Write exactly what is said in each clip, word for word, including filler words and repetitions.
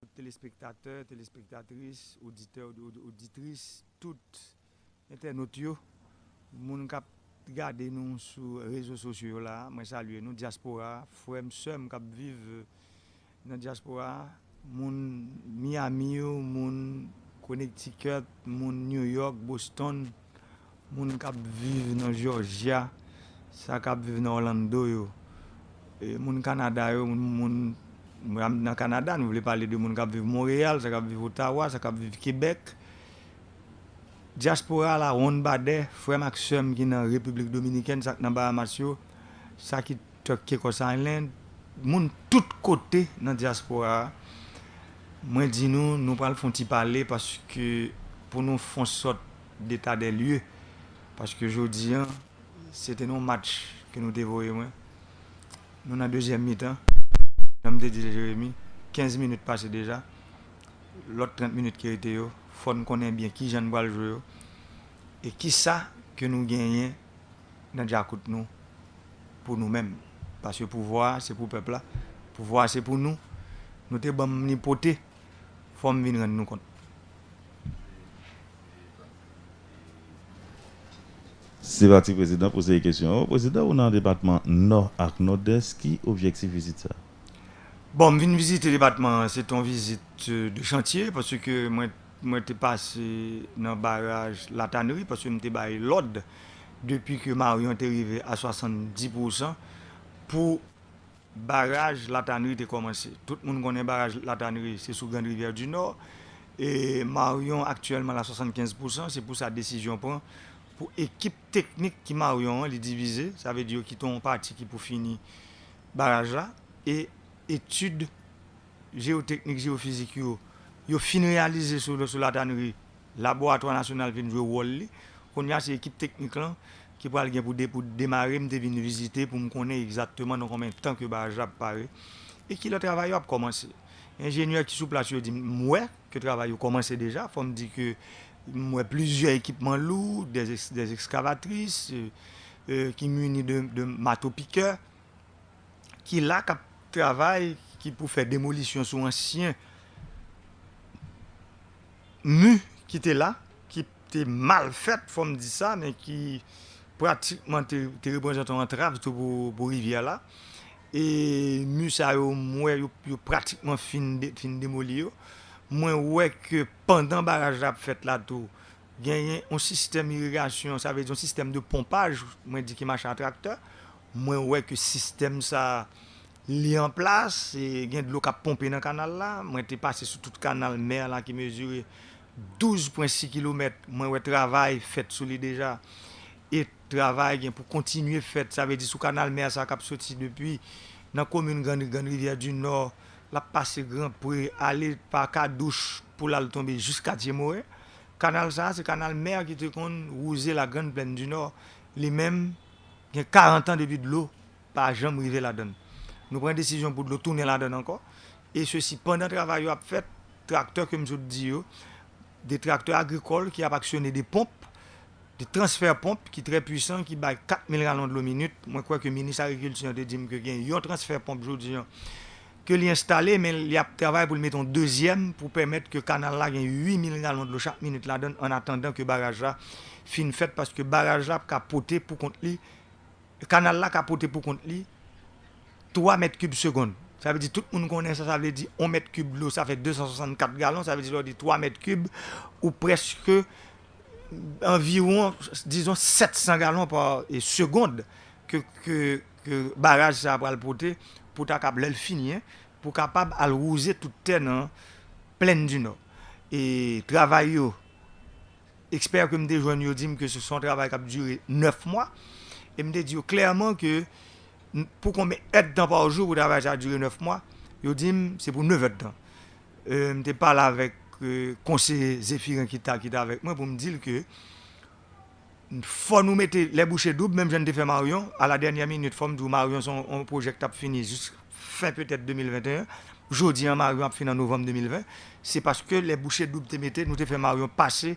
Tout telespektatè, telespektatris, oditè, od-, od-, oditris, tout entènot yo, moun k ap gade nou sou rezo sosyo yo la, mwen salye nou, dyaspora, frè m, sè m k ap viv nan dyaspora, moun Miami yo, moun Connecticut, moun New York, Boston, moun k ap viv nan Georgia, sa k ap viv nan Orlando yo, e moun Kanada yo, moun, moun, moun nan Kanada, nou vle pale de moun k ap viv Montréal, sa k ap viv Ottawa, sa k ap viv Québec. Dyaspora la, wonn badè, frè m ak sè m ki nan Repiblik Dominikèn, sa k nan Bahamas yo, sa ki Turk Caicos Island, moun tout kote nan dyaspora a, mwen di nou, nou pral fè yon ti pale paske pou nou fè yon sòt deta dè lye, paske jodi a, se te yon match ke nou te voye mwen. Nou nan dezyèm mitan, jan m te di Jeremi, kenz minit pase deja, lòt trant minit ki rete yo, fò n konnen byen kijan n pral jwe yo, e kisa ke nou genyen nan djakout nou pou nou menm. Paske pouvwa a se pou pèp la, pouvwa a se pou nou. Nou te ban m li pote, fò m vin rann nou kont. Se pati prezidan pou seri kesyon yo. Prezidan, ou nan depatman Nò ak Nòdès, ki objektif vizit sa? Bon, m vin vizite depatman an, se t on vizit euh, de chantye, paske mwen, mwen te pase nan baraj Latanri, paske m te bay lòd depi ke Marion te rive a swasanndis pousan pou baraj Latanri te kòmanse. Tout moun konnen baraj Latanri se sou Grand Rivière du Nord, e Marion aktyèlman la swasann kenz pousan, se pou sa desizyon pran pou ekip teknik ki Marion an, li divize, sa vle di yo kite yon pati ki pou fini baraj la, e etid jeyoteknik, jeyofizik yo, yo fin reyalize sou, sou Latanri, laboratwa nasyonal vin jwe wòl li. Kounye a se ekip teknik lan ki pral gen pou, de, pou demare, m te vin vizite pou m konnen egzakteman nan konbyen tan ke baraj la ap pare e kilè travay yo ap kòmanse. Enjenyè ki sou plas yo di m, m wè ke travay yo kòmanse deja, fò m di ke m wè plizyè ekipman lou, des, des ekskavatris, euh, euh, ki mini de, de mato pikè, ki la k ap travay, ki pou fè demolisyon sou ansyen mi ki te la, ki te mal fèt, fò m di sa, men ki pratikman te, te reprezante yon antrav tou pou, pou rivyè la. E mi sa yo, m wè yo, yo pratikman fin, de, fin demoli yo. Mwen wè ke pandan baraj la ap fèt la tou, genyen yon sistèm irigasyon, sa vle di yon sistèm de ponpaj, mwen di ki mache a traktè. Mwen wè ke sistèm sa li an plas, e gen dlo k ap ponpe nan kanal la. Mwen te pase sou tout kanal mè la ki mezire douz pwen sis kilomèt. Mwen wè travay fèt sou li deja. E travay gen pou kontinye fèt. Sa vle di sou kanal mè sa k ap soti depi nan komin Grann, Grann Rivyè di Nò, l ap pase Gran Pre, ale pa Kadouch pou l al tonbe jis Katye Moren. Kanal sa a, se kanal mè ki te konn wouze la Grande Plaine du Nord. Li menm, gen karant an depi dlo pa janm rive ladann. Nou pran desizyon pou dlo tounen ladann ankò. E sesi pandan travay yo ap fèt, traktè ke m sot di yo, de traktè agrikòl ki ap aksyone de ponp, de transfè ponp ki trè pwisan, ki bay kat mil galon dlo minit. Mwen kwè ke minis agrikilti an te di m ke gen yon transfè ponp jodi an ke li enstale, men li ap travay pou l mete yon dezyèm pou pèmèt ke kanal la gen uit mil galon dlo chak minit ladann, an atandan ke baraj la fin fèt, paske baraj la ap ka pote pou kont li, kanal la ka pote pou kont li twa mèt kib segonn. Sa vle di tout moun konnen sa, sa vle di yon mèt kib dlo, sa fè de san swasannkat galon, sa vle di lè w di twa mèt kib, ou prèske anviwon, dizon, sèt san galon pa e, segonn ke, ke, ke baraj sa a pral pote pou ta kab, lè l fini, en, pou kapab al wouze tout tè nan Plèn di Nò. E travay yo, ekspè ke m te jwenn yo di m ke se se yon travay k ap dire nèf mwa. E m te di yo klèman ke n- pou konbyen èdtan pa jou pou travay sa a dire nèf mwa, yo di m se pou nèf èdtan. E, m te pale avèk e, konseye Zephirin ki ta, ki ta avèk mwen pou m di l ke fò nou mete lè bouche doub, menm jan n te fè Marion, a la dènyè minit, fò m di w, Marion se yon, yon pwojè k t ap fini jis fen petèt de mil venteyen. Jodi an, Marion ap fin an novanm de mil ven. Se paske lè bouche doub te mete, nou te fè Marion pase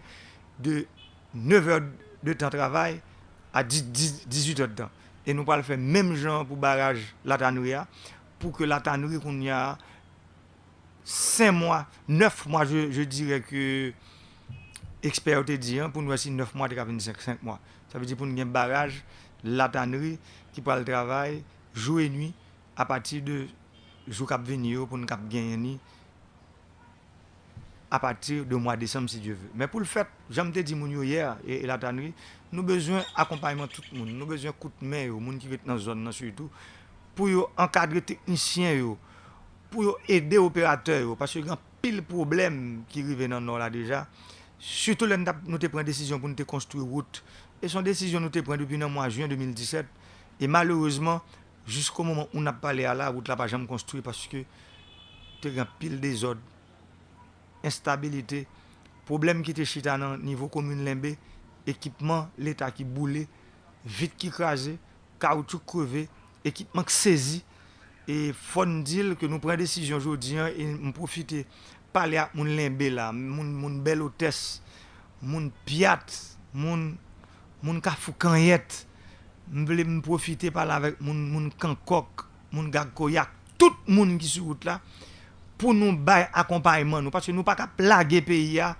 de nèf è de tan travay a di- di- dizuit è de tan. E nou pral fè menm jan pou baraj Latanri a, pou ke Latanri kounye a Senk mwa, nèf mwa, je, je dirais que ekspè yo te di an, pou n wè si nèf mwa te ka vin senk, senk mwa. Sa vle di pou n gen baraj Latanri ki pral travay jou e nwi apati de jou k ap vini yo pou n kab genyen ni apati de mwa desanm, si Dye ve. Men pou l fèt, jan m te di moun yo yè, e, e Latanri, nou bezwen akonpayman tout moun. Nou bezwen kout men yo, moun ki ret nan zòn nan sitou, pou yo ankadre teknisyen yo, pou yo ede operatè yo, paske gen anpil pwoblèm ki rive nan Nò la deja. Sitou lè n t ap, nou te pran desizyon pou n te konstwi wout. E se yon desizyon nou te pran depi nan mwa jen de mil disèt. E malerezman, jisko moman ou n ap pale a la, wout la pa janm konstwi paske te gen anpil dezòd, enstabilite, pwoblèm ki te chita nan nivo komin Lenbe, ekipman Leta ki boule, vit ki kraze, kawoutchou k kreve, ekipman k sezi. E fò n di l ke nou pran desizyon jodi an e m pwofite pale ak moun Lenbe la, moun, moun Bèl Otès, moun Pyat, moun, moun Kafou Kanyèt. M vle m pwofite pale avèk moun, moun Kankòk, moun Gag Koyak, tout moun ki sou wout la, pou nou bay akonpayman nou, paske nou pa ka lage peyi a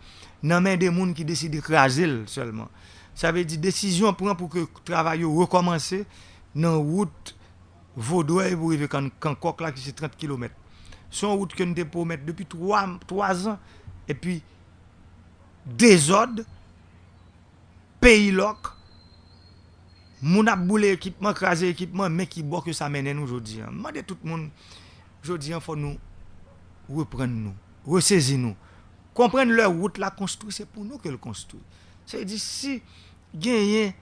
nan men de moun ki deside kraze l sèlman. Sa vle di desizyon pran pou ke travay yo rekòmanse nan wout Vodrèy pou rive Kan-, Kankòk la, ki se trant kilomèt. Se yon wout ke n te pwomèt depi twa, twa zan, epi dezòd, peyi lòk, moun ap boule ekipman, kraze ekipman, men ki bò ke sa mennen nou jodi an. M mande tout moun, jodi an, fò nou reprann nou, resezi nou. Konprann lè wout la konstwi, se pou nou ke l konstwi. Se di, si genyen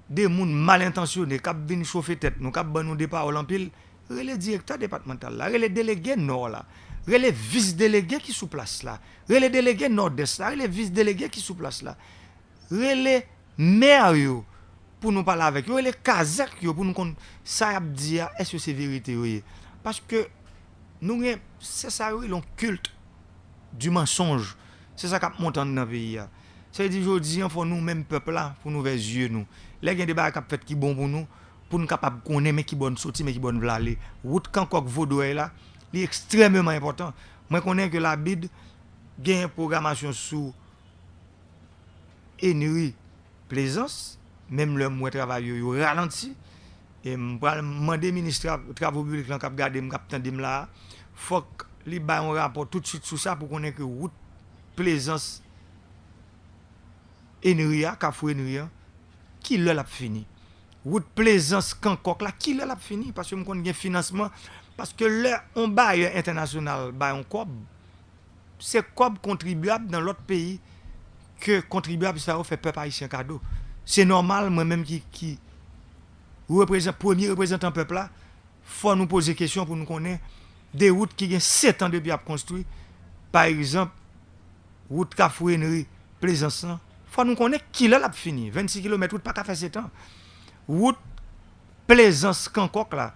de moun mal entansyone k ap vin chofe tèt nou, k ap ban nou de pawòl anpil, rele direktè depatmantal la, rele delege Nò la, rele vis delege ki sou plas la, rele delege Nòdès la, rele vis delege ki sou plas la, rele mè yo pou nou pale avèk yo, rele kazèk yo pou nou konn sa y ap di a, èske se verite yo ye. Paske nou gen, se sa yo rele yon culte du mensonge. Se sa k ap monte anndan peyi a. Sa vle di jodi an, fò nou menm pèp la, pou n ouvè zye nou. Lè gen de bagay k ap fèt ki bon pou nou, pou n kapab konnen men ki bò n soti, men ki bò n vle ale. Wout Kankòk Vodrèy la, li ekstrèmeman enpòtan. Mwen konnen ke Labid genyen pwogramasyon sou Enri Plezans, menm lè m wè travay yo, yo ralanti. E m pral mande minis tra-, travo piblik lan k ap gade m, k ap tande m la a, fòk li bay yon rapò toutswit sou sa pou konnen ke wout Plezans Enri a, Kafou Enri an, ki lè l ap fini. Wout Plezans Kankòk la, ki lè l ap fini. Paske m konn gen finansman. Paske lè yon bayè entènasyonal bay yon kòb, se kòb kontribyab nan lòt peyi ke kontribyab sa yo fè pèp ayisyen kado. Se nòmal, mwen menm ki, ki reprezan-, premye reprezantan pèp la, fò nou poze kesyon pou nou konnen de wout ki gen sèt an depi ap konstwi, pa egzanp, wout Kafou Enri, Plezans lan, fò nou konnen kilè l ap fini. Vennsis kilomèt wout pa ka fè sèt an. Wout Plezans Kankòk la,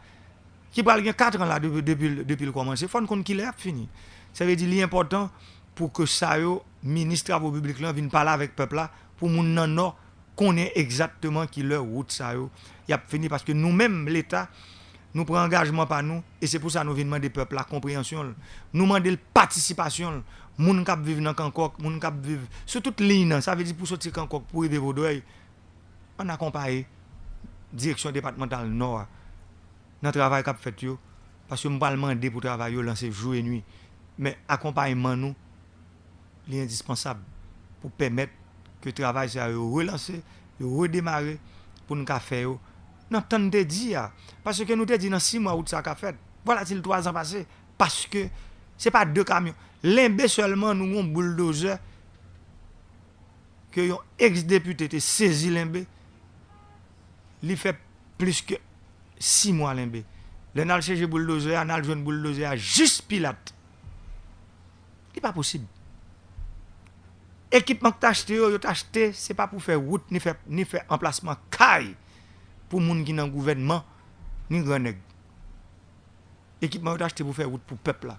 ki pral gen kat an la depi, depi, depi l kòmanse, fò n konn kilè y ap fini. Sa vle di li enpòtan pou ke sa yo, minis travo piblik lan vin pale avèk pèp la, pou moun nan Nò konnen egzakteman kilè wout sa yo y ap fini, paske nou menm, Leta, nou pran angajman pa nou, e se pou sa nou vin mande pèp la konpreyansyon l. Nou mande l patisipasyon l. Moun k ap viv nan Kankòk, moun k ap viv sou tout liy nan, sa vle di pou soti Kankòk pou rive Vodrèy, ann akonpaye direksyon depatmantal Nò a nan travay k ap fèt yo, paske m pral mande pou travay yo lanse jou e nwi. Men akonpayman nou, li endispansab pou pèmèt ke travay sa yo relanse, yo redemare, pou n ka fè yo nan tan n te di a. Paske nou te di nan sis mwa wout sa ka fèt. Vwalatil twa zan pase, paske se pa de kamyon. Lenbe sèlman, nou gen yon bouldozè ke yon eks depite te sezi Lenbe, li fè plis ke sis mwa Lenbe. Lè n al chèche bouldozè a, n al jwenn bouldozè a jis Pilat. Li pa posib. Ekipman k t achte yo, yo t achte, se pa pou fè wout, ni fè, ni fè anplasman kay pou moun ki nan gouvènman, ni gran nèg. Ekipman yo t achte pou fè wout pou pèp la.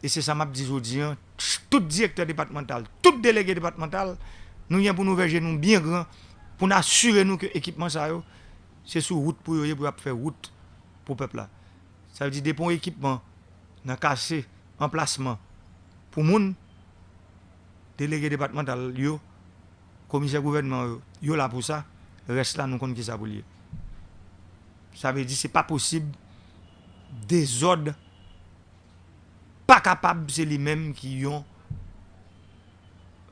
E se sa m ap di jodi an, tout direktè depatmantal, tout delege depatmantal, nou gen pou nou ouvè je nou byen gran, pou n asire nou ke ekipman sa yo, se sou wout pou yo ye, pou y ap fè wout pou pèp la. Sa vle di depi yon ekipman nan kase, anplasman, pou moun, delege depatmantal yo, komisè gouvènman yo, yo la pou sa, rès la nou konn kisa pou l ye. Sa vle di se pa posib dezòd pa kapab se li menm ki yon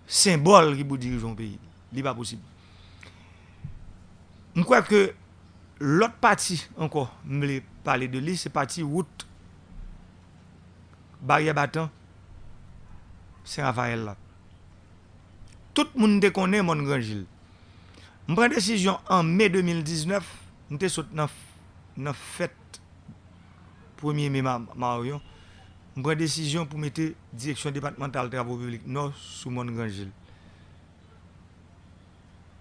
senbòl ki pou dirije yon peyi. Li pa posib. M kwè ke lòt pati ankò m vle pale de li, se pati wout Baryè Batan, Sen Rafayèl la. Tout moun te konnen Mòn Granjil. M pran desizyon an me de mil diznèf, m te sot nan, nan fèt premye me ma, Maryon. M pran desizyon pou mete direksyon depatmantal travo piblik Nò sou Mòn Granjil.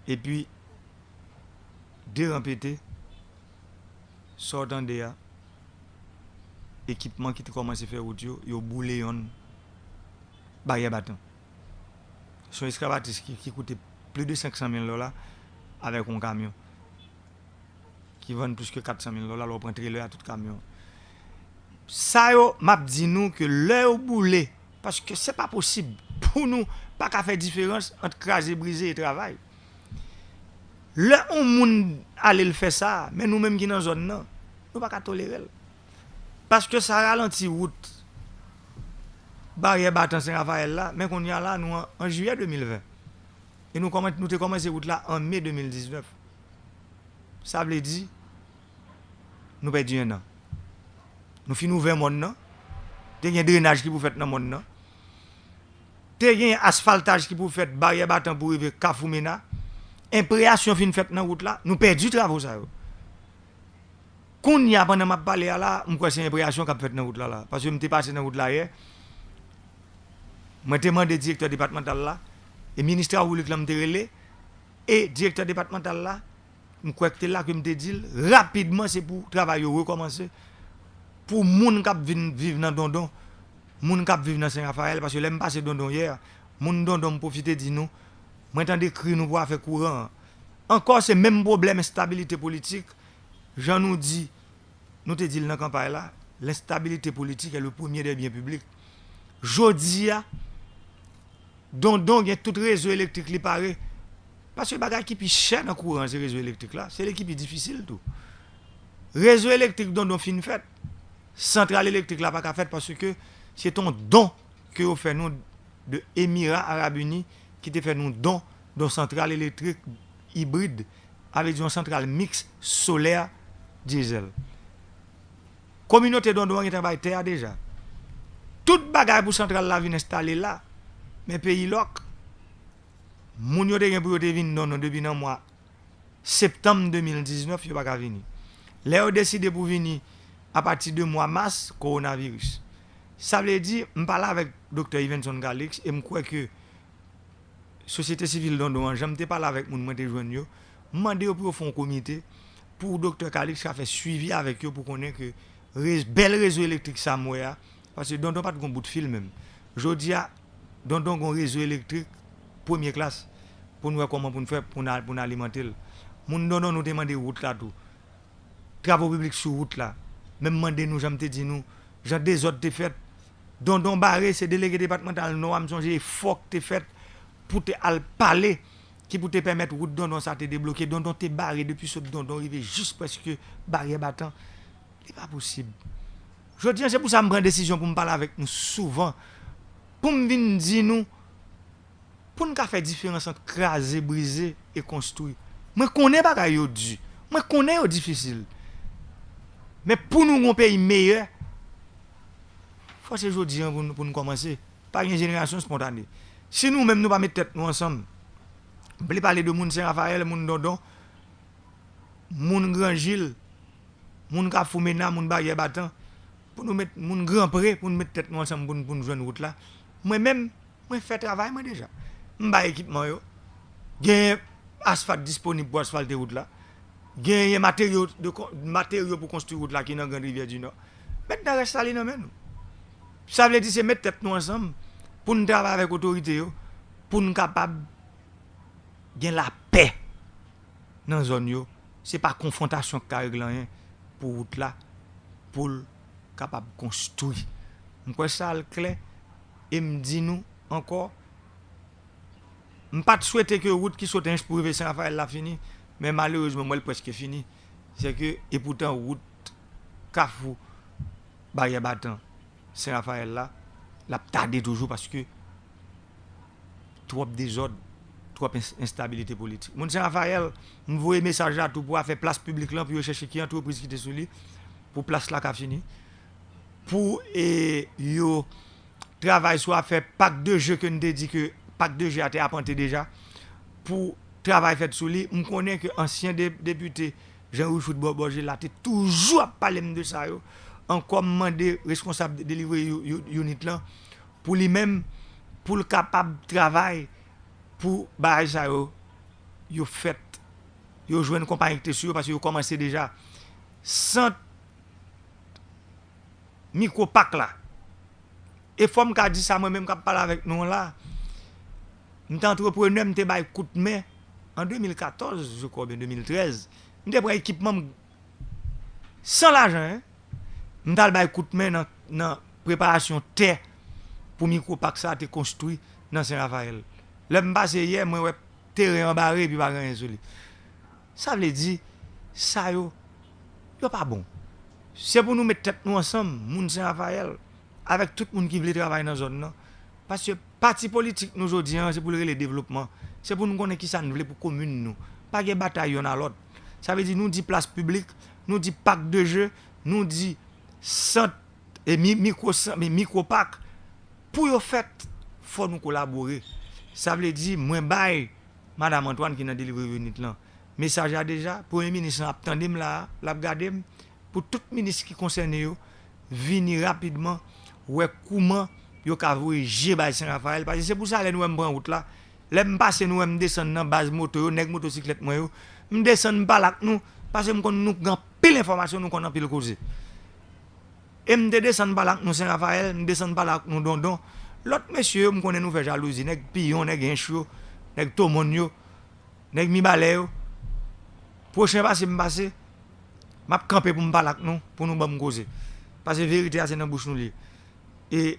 Epi, de ran pete, sa w tande a, ekipman ki te kòmanse fè wout yo, yo boule yonn Baryè Batan. Se yon eskavatris ki, ki koute plis de senk san mil dola avèk yon kamyon ki vann plis ke kat san mil dola, lè w pran trelè a, tout kamyon. Sa yo, m ap di nou ke lè yo boule, paske se pa posib pou nou pa ka fè diferans ant kraze, brize e travay. Lè yon moun ale l fè sa, men nou menm ki nan zòn nan, nou pa ka tolere l. Paske sa ralanti wout Baryè Batan Sen Rafayèl la, men kounye a la, nou an, an jiyè de mil ven. E nou kòman-, nou te kòmanse wout la an me de mil diznèf. Sa vle di, nou pèdi en an. Nou fin ouvè mòn nan. Te gen drenaj ki pou fèt nan mòn nan. Te gen asfaltaj ki pou fèt Baryè Batan pou rive Kafou Mena. Enpreyasyon fin fèt nan wout la. Nou pèdi travo sa yo. Kounye a, pandan m ap pale a la, m kwè se enpreyasyon k ap fèt nan wout la la. Paske m te pase nan wout la yè. Mwen te mande direktè depatmantal la. E minis travo piblik la m te rele. E direktè depatmantal la, m kwè ke te la ke m te di l, rapidman, se pou travay yo rekòmanse. Pou moun k ap vin viv nan Dondon, moun k ap viv nan Sen Rafayèl, paske lè m pase Dondon yè, moun Dondon, m pwofite di nou, mwen tande kri nou pou afè kouran an. Ankò, se menm pwoblèm enstabilite politik, jan nou di, nou te di l nan kanpay la, l'instabilité politique est le premier des biens publics. Jodi a, Dondon gen tout rezo elektrik li pare. Paske bagay ki pi chè nan kouran an, se rezo elektrik la. Se li ki pi difisil tou. Rezo elektrik Dondon fin fèt. Santral elektrik la pa ka fèt paske se t on don ke yo fè nou de Emira Arab Ini ki te fè nou don, don santral elektrik ibrid, sa vle di yon santral miks solè dyezèl. Kominote Dondon an gentan bay tè a deja. Tout bagay pou santral la vin enstale la. Men peyi lòk. Moun yo te gen pou yo te vin Dondon depi nan mwa septanm de mil diznèf, yo pa ka vini. Lè yo deside pou vini apati de mwa mas, kowonaviris. Sa vle di, m pale avèk doktè Yvenson Calixte e m kwè ke sosyete sivil Dondon an, jan m te pale avèk moun mwen te jwenn yo, m mande yo pou yo fè yon komite pou doktè Calixte ka fè swivi avèk yo pou konnen ke rez-, bèl rezo elektrik sa m wè a, paske Dondon pa t gon bout fil menm. Jodi a, Dondon gon rezo elektrik premye klas pou n wè kòman pou n fè pou n a-, pou n alimante l. Moun Dondon, nou te mande wout la tou. Travo piblik sou wout la. Men m mande nou, jan m te di nou, jan dezòd te fèt. Dondon bare, se delege depatmantal Nò a, m sonje efò k te fèt pou te al pale, ki pou te pèmèt wout Dondon sa te debloke. Dondon te bare depi sot Dondon rive jis prèske Baryè Batan. Li pa posib. Jodi a, se pou sa m pran desizyon pou m pale avèk nou souvan. Pou m vin di nou, pou n ka fè diferans ant kraze, brize e konstwi. Mwen konnen bagay yo di. Mwen konnen yo difisil. Men pou nou gon peyi meyè, fò se jodi a pou nou, pou nou kòmanse. Pa gen jenerasyon espontane. Si nou menm nou pa met tèt nou ansanm, m vle pale de moun Sen Rafayèl, moun Dondon, moun Granjil, moun Kafou Mena, moun Baryè Batan, pou nou met moun Granpre, pou nou met tèt nou ansanm pou n, pou n jwenn wout la. Mwen menm, mwen fè travay mwen deja. M bay ekipman yo. Gen asfalt disponib pou asfalte wout la. Genyen materyo de kon-, materyo pou konstwi wout la ki nan Grand Rivière du Nord. Mentnan rès la li nan men nou. Sa vle di se met tèt nou ansanm pou n travay avèk otorite yo, pou n kapab gen lapè nan zòn yo. Se pa konfwontasyon k ka regle anyen pou wout la, pou l kapab konstwi. M kwè sa al klè. E m di nou ankò, m pa t swete ke wout ki sot Ench pou rive Sen Rafayèl la fini, men malerezman, m wè l prèske fini. Se ke, epoutan, wout Kafou Baryè Batan, Sen Rafayèl la, l ap tade toujou paske twòp dezòd, twòp ens-, enstabilite politik. Moun Sen Rafayèl, m voye mesaj la tou pou afè plas piblik lan, pou yo chèche ki antrepriz ki te sou li, pou plas la ka fini. Pou, e, yo travay sou afè pak de je ke n te di ke pak de je a te apante deja, pou travay fèt sou li. M konnen ke ansyen de-, depite Jean Wilfrid Bò-, Bòjela te toujou ap pale m de sa yo. Ankò, m mande reskonsab de-, delivery u-, u-, unit lan pou li menm, pou l kapab travay pou bagay sa yo, yo fèt, yo jwenn konpayi ki te sou yo, paske yo kòmanse deja. Sant mikwo pak la. E fò m ka di sa, mwen menm k ap pale avèk nou an la, m te antreprenè, m te bay kout men an de mil katòz, je crois, oubyen de mil trèz. M te pran ekipman m san lajan, en. M t al bay kout men nan, nan preparasyon tè pou mikwo pak sa a te konstwi nan Sen Rafayèl. Lè m pase yè, mwen wè teren an bare epi pa gen anyen sou li. Sa vle di, sa yo, yo pa bon. Se pou nou met tèt nou ansanm, moun Sen Rafayèl, avèk tout moun ki vle travay nan zòn nan. Paske pati politik nou jodi an, se pou l rele devlopman. Se pou nou konnen kisa n vle pou komin nou. Pa gen batay yonn a lòt. Sa vle di nou di plas piblik, nou di pak de je, nou di sant, e mi-, mikwo sant, mi-, mikwo pak. Pou yo fèt, fò nou kolabore. Sa vle di, mwen bay Madam Antoine ki nan delivery unit lan mesaj la deja. Premye minis lan ap tande m la a, l ap gade m. Pou tout minis ki konsène yo vini rapidman wè kouman yo ka voye je bay Sen Rafayèl. Paske se pou sa lè nou wè m pran wout la, lè m pase nou wè m desann nan baz moto yo, nèg motosiklèt mwen yo, m desann m pale ak nou, paske m konn nou gen anpil enfòmasyon, nou konn anpil koze. E m te desann pale ak nou Sen Rafayèl, m desann pale ak nou Dondon. Lòt mesye yo, m konnen nou fè jalouzi, nèg Piyon, nèg Ench yo, nèg Tomòn yo, nèg Mibalè yo. Pwochen pase m pase, m ap kanpe pou m pale ak nou, pou nou ban m koze. Paske verite a se nan bouch nou li ye. E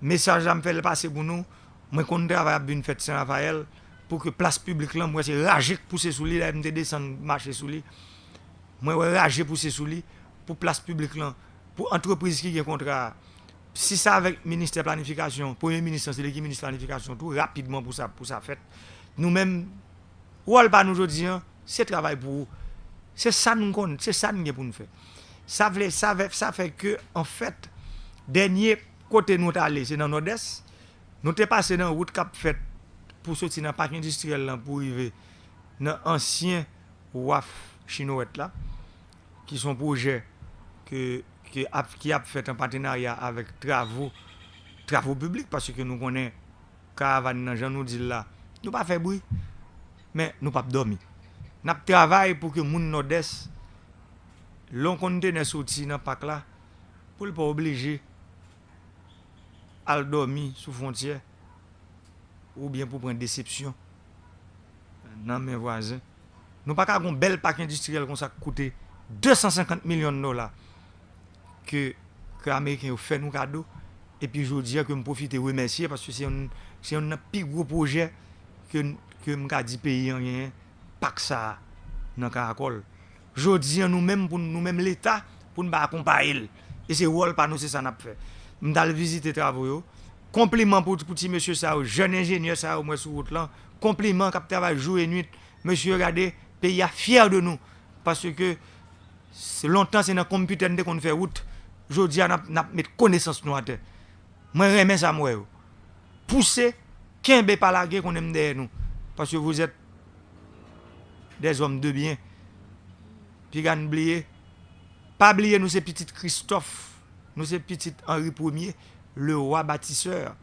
mesaj la m fè l pase pou nou, mwen konn travay ap vin fèt Sen Rafayèl, pou ke plas piblik lan, m wè se raje k pouse sou li, dayè m te desann mache sou li. Mwen wè raje pouse sou li, pou plas piblik lan, pou antrepriz ki gen kontra a. Si se avèk ministè planifikasyon, premye minis lan, se li ki minis planifikasyon tou, rapidman pou sa, pou sa fèt. Nou menm, wòl pa nou jodi an, se travay pou ou. Se sa n konn, se sa n gen pou n fè. Sa vle, sa fè, sa fè ke, anfèt, dènye kote nou t ale, se nan Nòdès. Nou te pase nan wout k ap fèt pou soti nan pak endistriyèl lan pou rive nan ansyen waf Chinowèt la, ki se yon pwojè ke, ke ap, ki ap fèt an patenarya avèk travo, travo piblik, paske nou konnen karavàn nan, jan nou di l la, nou pa fè bri, men nou p ap dòmi. N ap travay pou ke moun Nòdès, lè yon kontenè soti nan pak la, pou l pa oblije al dòmi sou fwontyè, oubyen pou pran desepsyon nan men vwazen. Nou pa ka gon bèl pak endistriyèl konsa k koute de san senkant milyon dola ke, ke Ameriken yo fè nou kado, epi jodi a ke m pwofite remèsye, paske se yonn, se yonn nan pi gwo pwojè ke, ke m ka di peyi an genyen, pak sa a nan Karakòl. Jodi a, nou menm, pou nou menm Leta, pou n pa akonpaye l. E se wòl pa nou, se sa n ap fè. M t al vizite travo yo. Konpliman pou, pou ti mesye sa yo, jèn enjenyè sa yo m wè sou wout lan. Konpliman k ap travay jou e nwit. Mesye, gade, peyi a fyè de nou. Paske se lontan se nan konpitè n te konn fè wout. Jodi a, n ap, n ap met konesans nou atè. Mwen renmen sa m wè yo. Pouse, kenbe, pa lage, konnen m dèyè nou. Paske vous êtes des hommes de bien. Piga n bliye. Pa bliye nou se pitit Kristòf. Nou se pitit Henri Premye, le roi bâtisseur,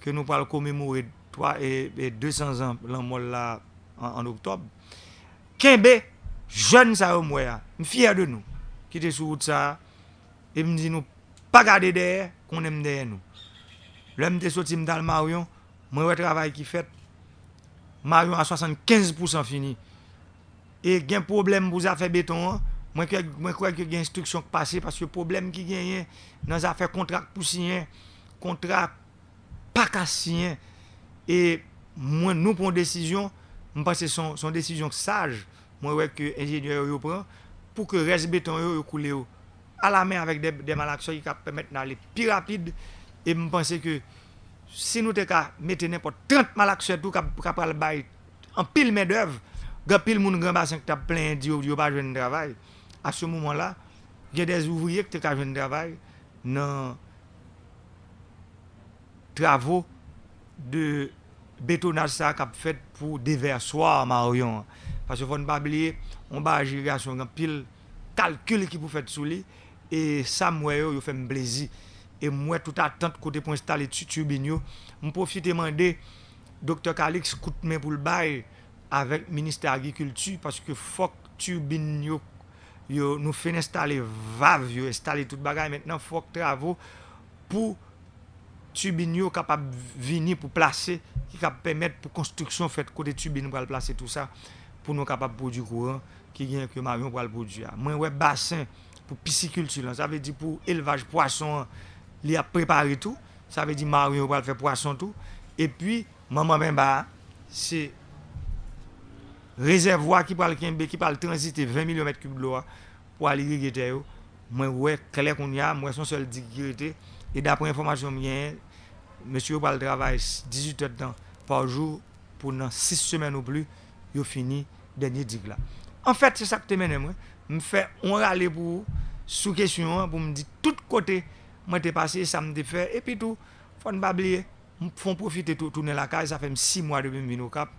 ke nou pral komemore twa, e, e de san zan lanmò l la an, an oktòb. Kenbe, jèn sa yo m wè a. M fyè de nou ki te sou wout sa a. E m di nou, pa gade dèyè, konnen m dèyè nou. Lè m te soti, m t al Maryon, mwen wè travay ki fèt. Maryon a swasannkenz pousan fini. E gen pwoblèm pou zafè beton an. Mwen kwè, mwen kwè ke gen enstriksyon k pase, paske pwoblèm ki genyen nan zafè kontra k pou siyen, kontra pa ka siyen. E mwen, nou pran yon desizyon, m panse se yon, se yon desizyon saj, mwen wè ke enjenyè yo, yo pran, pou ke rès beton yo, yo koule yo alamen avèk de, de malaksè ki ka pèmèt n ale pi rapid. E m panse ke si nou te ka mete nenpòt trant malaksè tou, ka, ka pral bay anpil mendèv, gen anpil moun Gran Basen ki t ap plenyen, di yo, yo pa jwenn travay. A se moman la, gen de ouvriye ki te ka jwenn travay nan travo de betonaj sa k ap fèt pou devèswa Maryon an. Paske fò n pa bliye, yon baraj irigasyon gen anpil kalkil ki pou fèt sou li, e sa m wè yo, yo fè m plezi. E m wè tout atant kote pou enstale ti, tibin yo. M pwofite mande Doktè Calix kout men pou l bay avèk Ministè Agrikilti, paske fòk tibin yo, yo, nou fin enstale vav yo, enstale tout bagay. Mentnan, fòk travo pou tibin yo kapab vini pou plase, ki kab pèmèt pou konstriksyon fèt kote tibin pral plase tou sa, pou nou kapab pwodui kouran ki gen ke Maryon pral pwodui a. Mwen wè basen pou pisikilti lan, sa vle di pou elvaj pwason an, li ap prepare tou. Sa vle di Maryon pral fè pwason tou. Epi, Manman Benba a, se rezèvwa ki pral kenbe, ki pral tranzite ven milyon mèt kib dlo a pou al irige tè yo. Mwen wè klè kounye a, m wè se yon sèl dig ki rete. E daprè enfòmasyon m genyen, mesye yo pral travay s-, dizuit èdtan pa jou pou nan sis semèn ou plis, yo fini dènye dig la. Anfèt, se sa k te mennen mwen. M fè yon rale pou ou sou kesyon an, pou m di tout kote mwen te pase, sa m te fè. Epi tou, fò n pa bliye, m fon pwofite tou, tounen lakay, sa fè m sis mwa depi m vin Okap.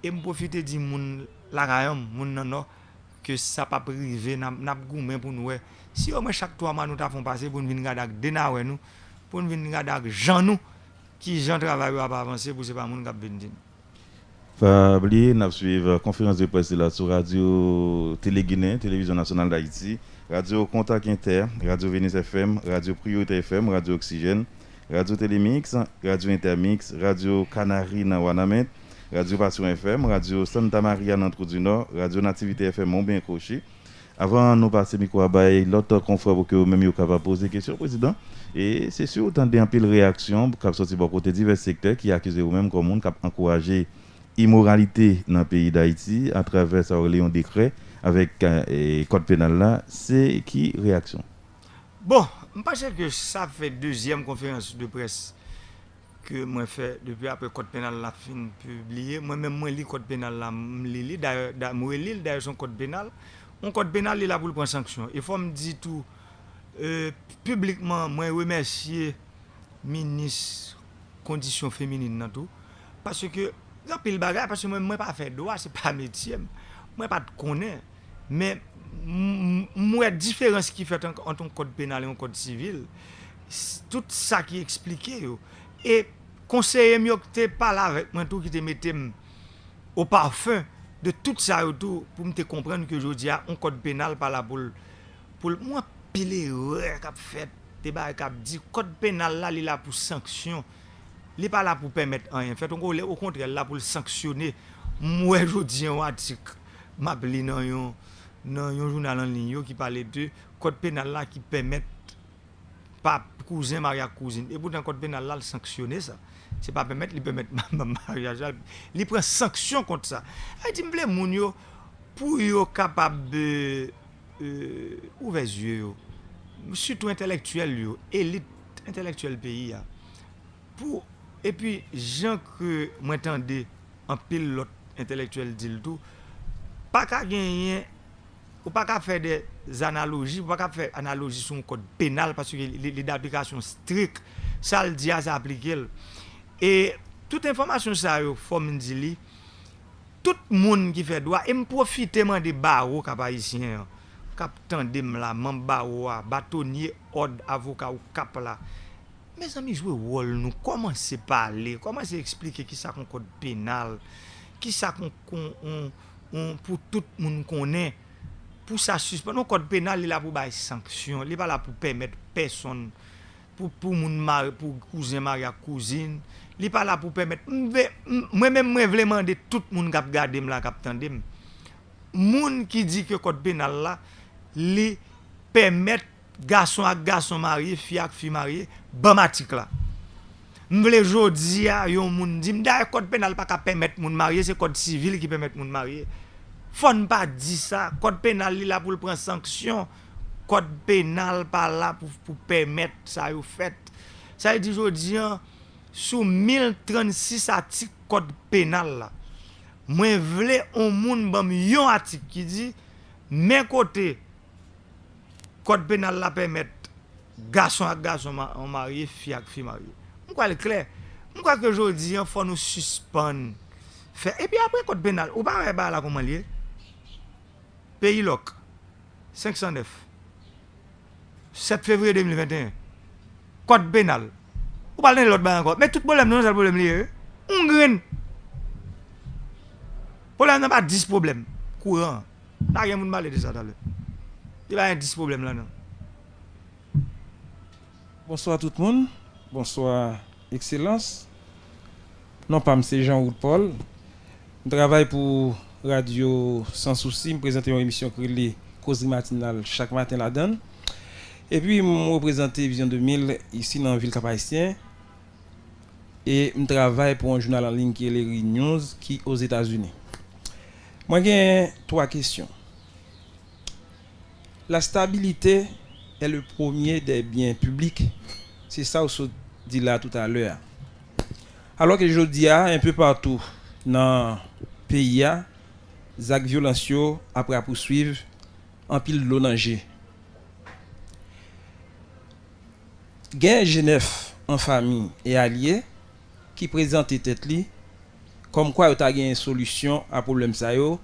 E m pwofite di moun lakay an, moun nan Nò, ke sa p ap rive, n ap, n ap goumen pou n wè. Si omwen chak twa mwa nou ta fon pase pou n vin gade ak de nawè nou, pou n vin gade ak jan nou, ki jan travay yo ap avanse pou se pa moun k ap vin di n. Pa bliye, n ap swiv konferans de près la sou Radyo Tele Ginen, Televizyon Nasyonal d Ayiti, Radyo Kontak Entè, Radyo Venus F M, Radyo Priyorite F M, Radyo Oksijèn, Radyo Telemix, Radyo Intermix, Radyo Kanari nan Wanament, Radyo Passion F M, Radyo Santa Maria nan Twoudinò, Radyo Nativite F M Monben Kwochi. Avan nou pase mikwo a bay lòt konfrè pou ke yo menm yo kapab poze kesyon, Prezidan, e se si w tande anpil reyaksyon k ap sòti bò kote divès sektè ki akize ou menm kòm moun k ap ankouraje imoralite nan peyi Dayiti atravè sa yo rele yon dekrè avèk, e, kòd penal la, se ki reyaksyon? Bon, m panse ke sa fè dezyèm konferans de près ke mwen fè depi apre kòd penal la fin pibliye. Mwen menm, mwen li kòd penal la, m li li, dayè, da-, m reli l, dayè se yon kòd penal. Yon kòd penal, li la pou l pran sanksyon. E fò m di tou, e, piblikman, mwen remèsye minis kondisyon feminin nan tou. Paske gen anpil bagay, paske mwen, mwen pa fè dwa, se pa metye m. Mwen pa t konnen. Men m, m wè diferans ki fèt ant, ant yon kòd penal e yon kòd sivil. S-, tout sa ki eksplike yo. E konseye m yo ki te pale avèk mwen tou, ki te mete m o pafen de tout sa yo tou, pou m te konprann ke jodi a, yon kòd penal pa la pou l, pou l, m wè anpil erè k ap fèt, de bagay k ap di, kòd penal la, li la pou sanksyon. Li pa la pou pèmèt anyen fèt, okontrè, okontrè, li la pou l sanksyone. M wè jodi a yon atik m ap li nan yon, nan yon jounal an liy yo ki pale de kòd penal la ki pèmèt pa kouzen marye ak kouzin. Epoutan, kòd penal la, l sanksyone sa. Se pa pèmèt li pèmèt ma-, ma-, maryaj la, li pran sanksyon kont sa. Sa vle di, m vle moun yo, pou yo kapab, e, e, ouvè zye yo, sitou entèlektyèl yo, elit entèlektyèl peyi a. Pou, epi, jan ke mwen tande anpil lòt entèlektyèl di l tou, pa ka genyen, ou pa ka fè de analoji, ou pa ka fè analoji sou yon kòd penal, paske li, li, li daplikasyon strik. Sa l di a, se aplike l. E tout enfòmasyon sa yo, fò m di li, tout moun ki fè dwa, e m pwofite mande bawo Kap Ayisyen an, k ap tande m la, manm bawo a, batonye òd avoka Okap la, mezanmi, jwe wòl nou, kòmanse pale, kòmanse eksplike kisa k yon kòd penal, kisa k yon, k yon, yon, yon, pou tout moun konnen, pou sa sispann. Yon kòd penal, li la pou bay sanksyon, li pa la pou pèmèt pèsonn, pou, pou moun mare, pou kouzen marye ak kouzin, li pa la pou pèmèt, m ve-, m, mwen menm, mwen vle mande tout moun k ap gade m la, k ap tande m, moun ki di ke kòd penal la, li pèmèt gason ak gason marye, fi ak fi marye, ban m atik la. M vle jodi a yon moun di m, dayè kòd penal pa ka pèmèt moun marye, se kòd sivil ki pèmèt moun marye. Fò n pa di sa, kòd penal li la pou l pran sanksyon, kòd penal pa la pou, pou pèmèt sa yo fèt. Sa vle di jodi an, sou mil trannsis atik kòd penal la, mwen vle yon moun ban m yon atik ki di, men kote kòd penal la pèmèt gason ak gason ma- marye, fi ak fi marye. M kwè l klè. M kwè ke jodi an, fò nou sispann fè. Epi apre kòd penal, ou pa wè bagay la kòman l ye? Peyi lòk, senk san nèf, sèt fevriye de mil venteyen. Kòd penal. Ou pral tande lòt bagay ankò. Men tout pwoblèm nou, yon sèl pwoblèm li ye, wi. Yon grenn. Pwoblèm nan pa dis pwoblèm kouran. Pa gen moun pale de sa talè. Li pa gen dis pwoblèm la, non. Bonswa tout moun. Bonswa, Ekselans. Non pa m se Jean Wood Paul. M travay pou Radyo Sans Souci. M prezante yon emisyon k rele Kozri Matinal chak maten ladan l. Epi, m reprezante Vizyon de mil isi nan vil Kap Ayisyen. E m travay pou yon jounal an liy ki rele Renews ki Ozetazini. Mwen gen twa kesyon. La stabilité est le premier des biens publics, se sa w sot di la toutalè a. Alò ke jodi a, enpe patou nan peyi a, zak vyolans yo ap rapousuiv, anpil dlo nan je. Gen G nèf an fanmi e alye ki prezante tèt li kòmkwa yo ta genyen solisyon a pwoblèm sa yo,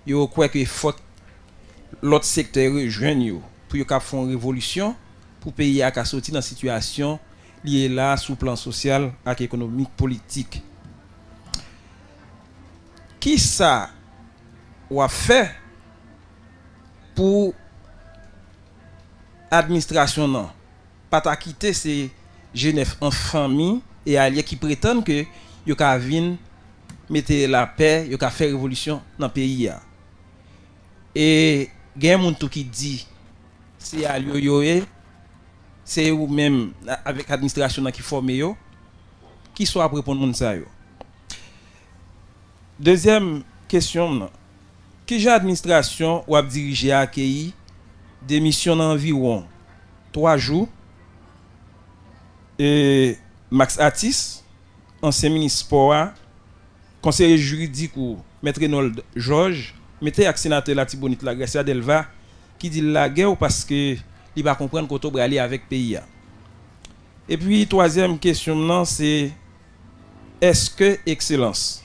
yo kwè ke fòk lòt sektè rejwenn yo pou yo ka fè yon revolisyon pou peyi a ka soti nan sitiyasyon li ye la sou plan sosyal ak ekonomik politik. Kisa w ap fè pou administrasyon nan pa ta kite se G nèf an fanmi e alye ki pretann ke yo ka vin mete lapè, yo ka fè revolisyon nan peyi a. E gen moun tou ki di se alye yo ye, se yo menm avèk administrasyon nan ki fòme yo. Kisa w ap reponn moun sa yo? Dezyèm kesyon m nan, kijan administrasyon w ap dirije a akeyi demisyon nan anviwon twa jou e Max Atis, ansyen minis spò a, konseye jiridik ou, Mèt Renold Georges, mete ak senatè Latibonit la, Gracia Delva, ki di l lagè w paske li pa konprann kote w prale avèk peyi a. Epi, twazyèm kesyon m nan, se, èske Ekselans,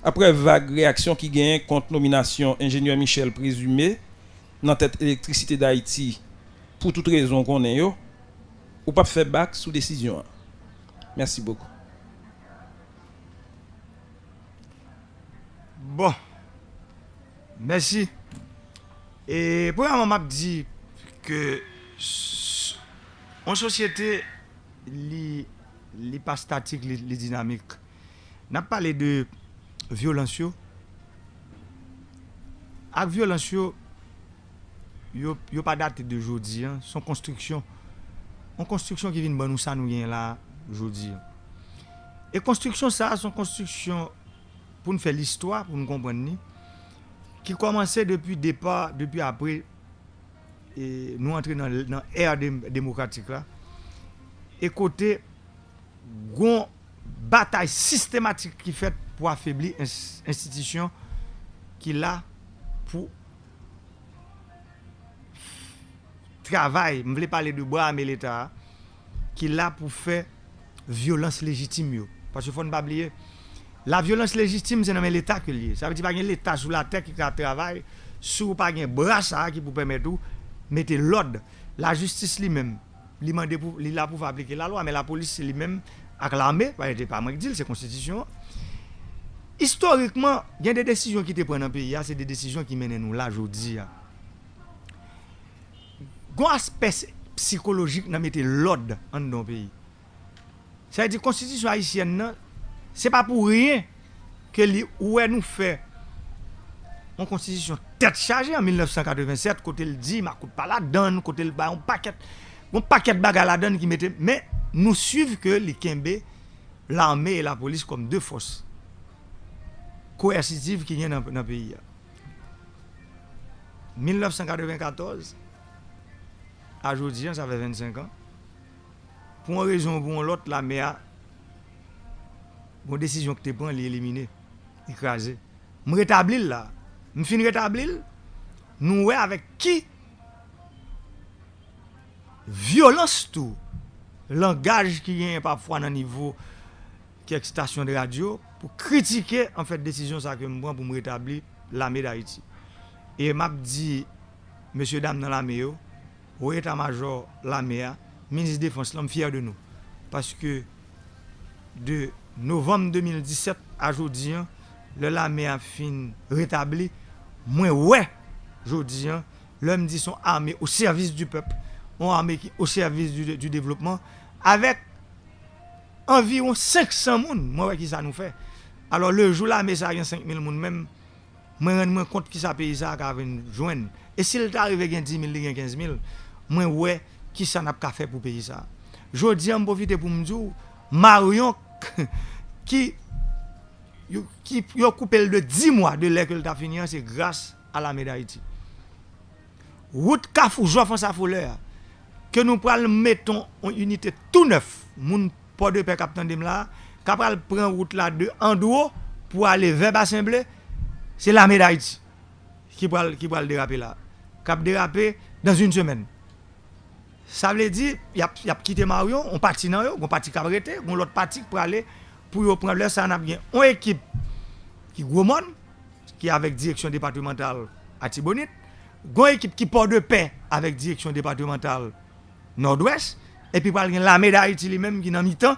apre vag reyaksyon ki genyen kont nominasyon enjenyè Michel Présumé nan tèt Elektrisite Dayiti, pou tout rezon w konnen yo, ou p ap fè bak sou desizyon an? Mèsi bokou. Bon. Mèsi. E premyèman, m ap di ke s- yon sosyete, li, li pa statik, li, li dinamik. N ap pale de vyolans yo. Ak vyolans yo, yo, yo pa date de jodi an. Se yon konstriksyon. Yon konstriksyon ki vin ban nou sa nou genyen la jodi an. E konstriksyon sa a, se yon konstriksyon pou n fè listwa, pou n konprann li, ki kòmanse depi depa, depi apre e, nou antre nan, nan è de, demokratik la, e kote gon batay sistematik ki fèt pou afebli ens- enstitisyon ki la pou travay, m vle pale de bra ame Leta a, ki la pou fè vyolans lejitim yo. Paske fò n pa bliye, la vyolans lejitim se nan men Leta ke l ye. Sa vle di pa gen Leta sou latè ki ka travay si w pa gen bra sa a ki pou pèmèt ou mete lòd. Lajistis li menm, li mande pou, li la pou fè aplike lalwa, men lapolis se li menm ak lame, pa, se pa mwen k di l, se konstitisyon an. Istorikman, gen de desizyon ki te pran nan peyi a, se de desizyon ki mennen nou la jodi a. Gon aspè sikolojik nan mete lòd anndan yon peyi. Sa vle di konstitisyon ayisyèn nan, se pa pou ryen ke li, ou wè nou fè yon konstitisyon tèt chaje an mil nèf san katreven sèt, kote l di makout pa ladann, kote l bay yon pakèt, yon pakèt bagay ladann ki mete, men nou swiv ke li kenbe lame e lapolis kòm de fòs koèsitiv ki gen nan, nan peyi a. Mil nèf san katrevenkatòz a jodi an, sa fè vennsenk an. Pou yon rezon ou pou yon lòt, lame a, yon desizyon ki te pran, li elimine, li kraze. M retabli l la. M fin retabli l, nou wè avèk ki vyolans tou, langaj ki genyen pafwa nan nivo kèk estasyon de radyo pou kritike, anfèt, desizyon sa ke m pran pou m retabli lame Dayiti. E m ap di mesye dam nan lame yo, wo eta majò lame a, minis defans lan, m fyè de nou. Paske de novanm de mil disèt a jodi an, lè lame a fin retabli, mwen wè jodi an, lè m di se yon ame o sèvis di pèp, yon ame ki o sèvis di, di devlopman, avèk anviwon senk san moun, mwen wè ki sa nou fè. Alò, le jou lame sa a gen senk mil moun menm, mwen rann mwen kont ki sa peyi sa a ka vin jwenn. E si l ta rive gen dis mil, li gen kenz mil, mwen wè ki sa n ap ka fè pou peyi sa a. Jodi an, m pwofite pou m di w, Marion, ki, yo, ki, yo koupe l de dis mwa de lè ke l ta fini an, se gras a lame Dayiti. Wout Kafou Jòf an Safolè a, ke nou pral mete yon inite tou nèf, moun Pòdepè k ap tande m la, ka pral pran wout la de Andro pou ale vè Basen Ble, se lame Dayiti ki pral, ki pral derape la. K ap derape dans une semaine. Sa vle di, y ap, y ap kite Marion, yon pati nan yo, yon pati k ap rete, yon lòt pati k prale pou yo pran lè sa a, n ap gen yon ekip ki Gwomòn, ki avèk direksyon depatmantal Atibonit, gon ekip ki Pòdepè avèk direksyon depatmantal Nòdwès, epi pral gen lame Dayiti li menm ki nan mitan,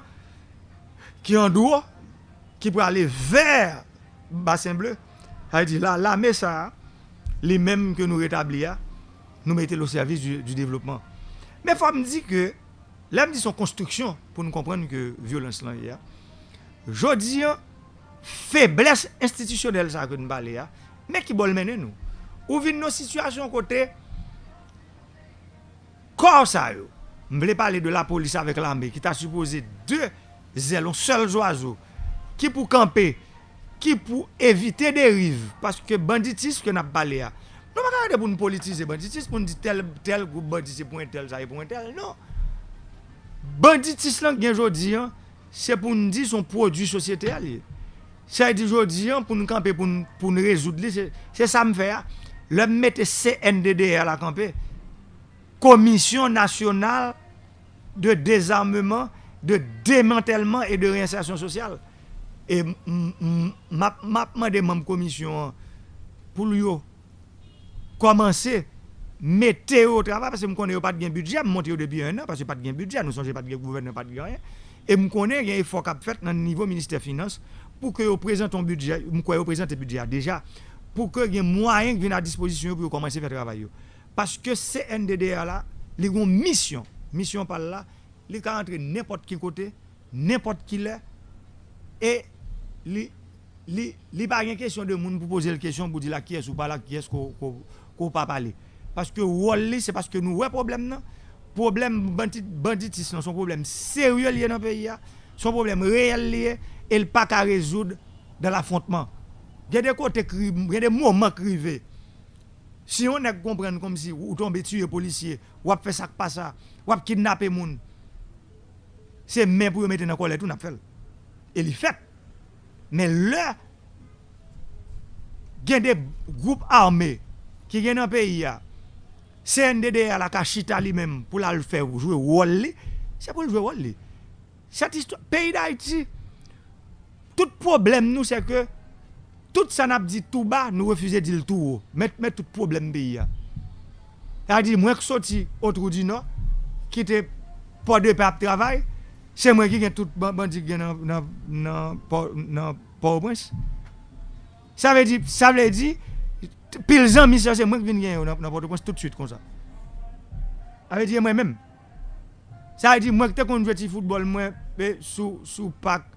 ki andwo, ki prale vè Basen Ble. Sa vle di la, lame sa a, li menm ke nou retabli a, nou mete l o sèvis di, di devlopman. Men fò m di ke, lè m di se yon konstriksyon pou nou konprann ke vyolans lan ye a, jodi an, feblès enstitisyonèl sa ke n pale a, men ki bò l mennen nou. Ou vin nan sitiyasyon kote kò sa yo, m vle pale de lapolis avèk lame ki ta sipoze de zèl, yon sèl zwazo, ki pou kanpe, ki pou evite deriv, paske banditis ke n ap pale a, nou pa ka rete pou n politize banditis, pou n di tèl, tèl gwoup bandi se pou entèl, sa e pou entèl, non. Banditis lan gen jodi an, se pou n di se yon pwodui sosyete a li ye. Sa vle di jodi an, pou n kanpe, pou n, pou n rezoud li, se, se sa m fè a. Lè m mete C N D D R la kanpe, Commission Nationale de Désarmement, de Démantèlement et de Réinsertion Sociale. E m, m, m, m ap, m ap mande manm komisyon an pou l yo kòmanse mete yo o travay, paske m konnen yo pa t gen bidjè, m monte yo depi en an, paske pa t gen bidjè, nou sonje pa t gen gouvènman, pa t gen anyen. E m konnen gen efò k ap fèt nan nivo ministè finans pou ke yo prezante yon bidjè, m kwè yo prezante bidjè a deja, pou ke gen mwayen k vin a dispozisyon yo pou yo kòmanse fè travay yo. Paske C N D D R la, li gen yon misyon, misyon pa l la, li ka antre nenpòt ki kote, nenpòt ki lè, e li, li, li pa gen kesyon de moun pou poze l kesyon pou di l ak kiyès ou pale, ak kiyès ke w, ke w, ke w pa pale. Paske wòl li, se paske nou wè pwoblèm nan. Pwoblèm bandi-, banditis lan, se yon pwoblèm serye li ye nan peyi a, se yon pwoblèm reyèl li ye, e l pa ka rezoud dan lafwontman. Gen de kote k ri-, gen de moman k rive, si yon nèg konprann kòmsi ou tonbe tiye polisye, w ap fè sa k pa sa, w ap kidnape moun, se men pou yo mete nan kòlèt ou n ap fè l. E li fèt. Men lè gen de gwoup ame ki gen nan peyi a, C N D D R la ka chita li menm pou l al fè jwe wòl li, se pou l jwe wòl li. Sèt istwa, peyi Dayiti, tout pwoblèm nou, se ke tout sa n ap di tou ba, nou refize di l tou wo. Men, men tout pwoblèm peyi a. Sa di, mwen k soti Otrou di Nò, kite Pòdepè ap travay, se mwen ki gen tout ban-, bandi k gen nan, nan, nan Pò, nan Pòtoprens. Sa vle di, sa vle di, pil zanmi sa, se mwen k vin gen yo nan, nan Pòtoprens tout swit konsa. Sa vle di, e mwen menm. Sa vle di, mwen k te konn jwe ti foutbòl mwen, e, sou, sou pak,